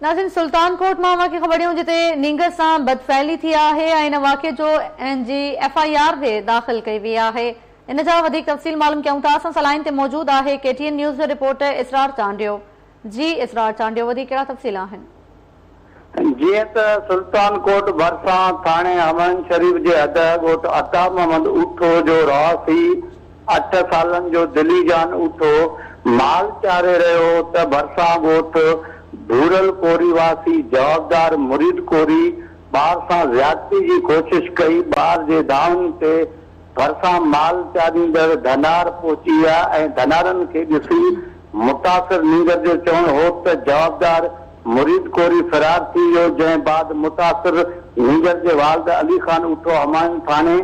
ناظرين سلطان ڪوٽ مان اوهان کي خبر ڏيون جتي نينگر سان بدفعلي ٿي آهي ۽ ان واقعي جو اين جي ايف I R به داخل ڪئي وئي آهي ان جا وڌيڪ تفصيل معلوم ڪيون ٿا اسان سان لائين تي موجود آهي ڪي ٽي اين نيوز جو رپورٽر اسرار چانڊيو جي اسرار چانڊيو وڌيڪ ڪهڙا تفصيل آهن. جيئن ته سلطان ڪوٽ ڀرسان ٿاڻي همايون شريف جي حد ڳوٺ عطا محمد اوٺو جو رهواسي اٺ سالن جو دلي جان اوٺو مال چاري رهيو هو ته ڀرسان ڳوٺ ڀورل ڪوري واسي جوابدار مريد ڪوري ٻار سان زيادتي جي ڪوشش ڪئي، ٻار جي دانهن تي ڀرسان مال چاريندڙ ڌنار پهچي ويا ۽ ڌنارن کي ڏسي متاثر نينگر جو چوڻ هو ته جوابدار مريد ڪوري فرار ٿي ويو جنهن بعد متاثر نينگر جي والد علي خان اوٺو همايون ٿاڻي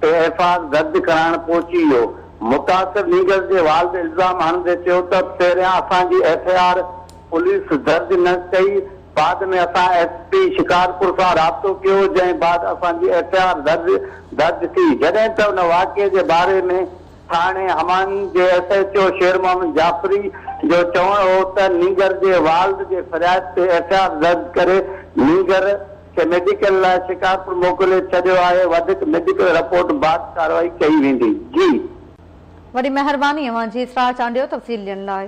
تي ايف I R درج ڪرائڻ پهچي ويو. متاثر نينگر جي والد الزام هڻندي چيو ته پهريان اسان جي ايف I R police درج نه ڪئي، بعد ۾ اسان ايس پي شڪارپور سان رابطو ڪيو جنهن بعد اسان جي ايف I R درج ٿي، جڏهن ته ان واقعي جي باري ۾ ٿاڻي همايون جي S H O Sher Muhammad Jafri جو چوڻ هو ته نينگر جي والد جي فرياد تي ايف I R درج ڪري نينگر کي ميڊيڪل لاء شڪارپور موڪلي ڇڏيو آهي، وڌيڪ ميڊيڪل رپورٽ بعد ڪارروائي ڪئي ويندي. جي. وڏي مهرباني اوهان جي اسرار چانڊيو تفصيل ڏيڻ لاء.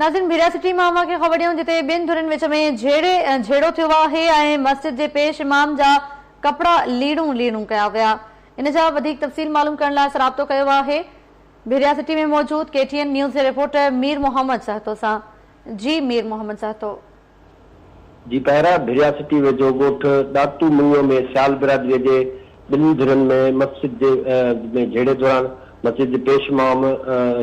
ناظرين ڀيريا سٽي مان اوهان کي خبر ڏيون جتي ٻن ڌرين وچ ۾ جهيڙي جهيڙو ٿيو آهي ۽ مسجد جي پيش امام جا ڪپڙا ليڙون ليڙون ڪيا ويا ان جا وڌيڪ تفصيل معلوم ڪرڻ لاء اسان رابطو ڪيو آهي ڀيريا سٽي ۾ موجود ڪي ٽي اين نيوز جي رپورٽر مير محمد سهتو سان جي مير محمد سهتو. جي پهرا ڀيريا سٽي ويجهو ڳوٺ ڏاتو مڱيو ۾ سيال برادري جي ٻنهي ڌرين ۾ مسجد جي ۾ جهيڙي دوران مسجد جي پيش امام.